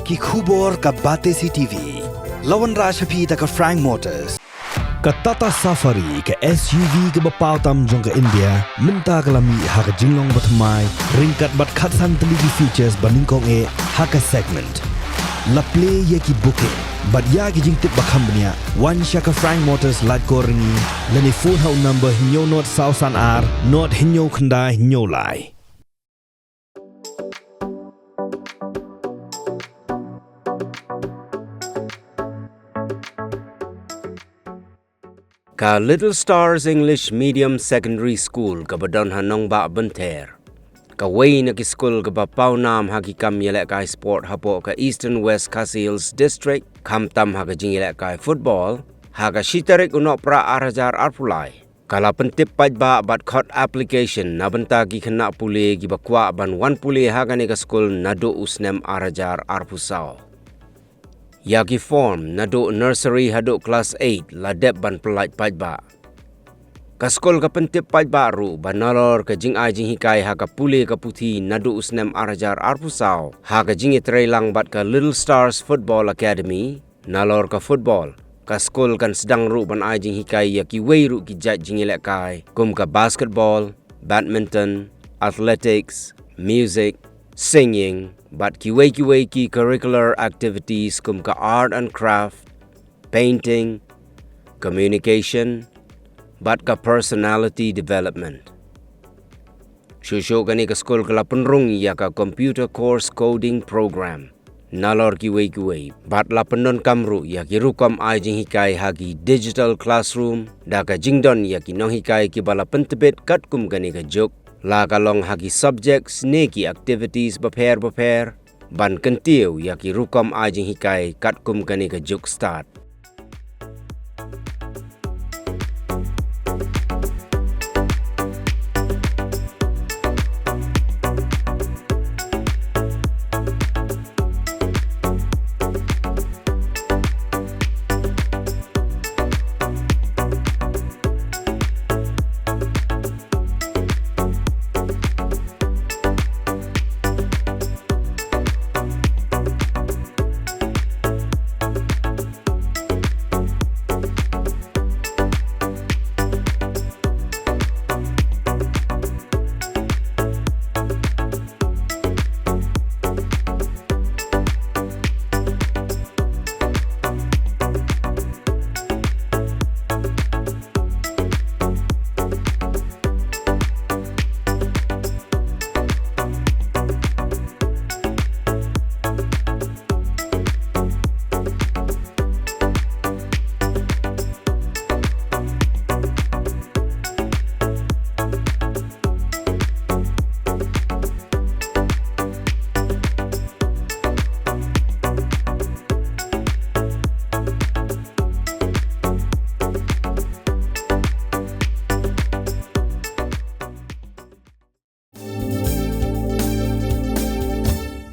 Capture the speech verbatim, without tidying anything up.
Ki khubor ka Batesi T V. La wanrah sha phi da ka Frank Motors. Ka Tata Safari, ka S U V kaba paw tam jong ka India, mynta ka la mih ha ka jinglong bathymmai, ryngkat bad khatsan tylli ki features ba nyngkong eh ha ka segment. La plie ïa ki booking bad ïa ki jingtip ba kham bniah, wan sha ka Frank Motors Laitkor Ryngi, lane phone ha u number hynñiew nod saw san ar nod hynñiew khyndai hynñiew lai. Ka Little Stars English Medium Secondary School kaba don ha Nongbah Bynther, kawei na ki skul kaba paw nam ha ki kam ïalehkai sport hapoh ka Eastern West Khasi Hills District, khamtam ha ka jingïalehkai football, ha ka shi tarik u Nohprah ar hajar arphew lai, ka la pyntip paidbah bad khot application na bynta ki khynnah pule kiba kwah ban wan pule ha kane ka skul naduh u snem ar hajar arphew saw. Ïa ki form naduh nursery haduh klas eight la dep ban pyllait paidbah. Ka skul ka pyntip paidbah ruh ba nalor ka jingai jinghikai ha ka pule ka puthi naduh u snem ar hajar arphew saw ha ka jingïatreilang bad ka Little Stars Football Academy, nalor ka football, ka skul kan sdang ruh ban ai jinghikai ïa kiwei ruh ki jait jingïalehkai kum ka basketball, badminton, athletics, music, singing, bad kiwei kiwei ki curricular activities kum ka art and craft, painting, communication, bad ka personality development. Shuh shuh kane ka skul ka la pynrung ïa ka computer course coding program nalor kiwei kiwei, bad la pyndonkam ruh ïa ki rukom ai jinghikai ha ki digital classroom da ka jingdon ïa ki nonghikai kiba la pyntbit katkum kane ka juk, la ka long ha ki subjects ne ki activities bapher bapher, ban kyntiew ïa ki rukom ai jinghikai katkum kane ka juk stad.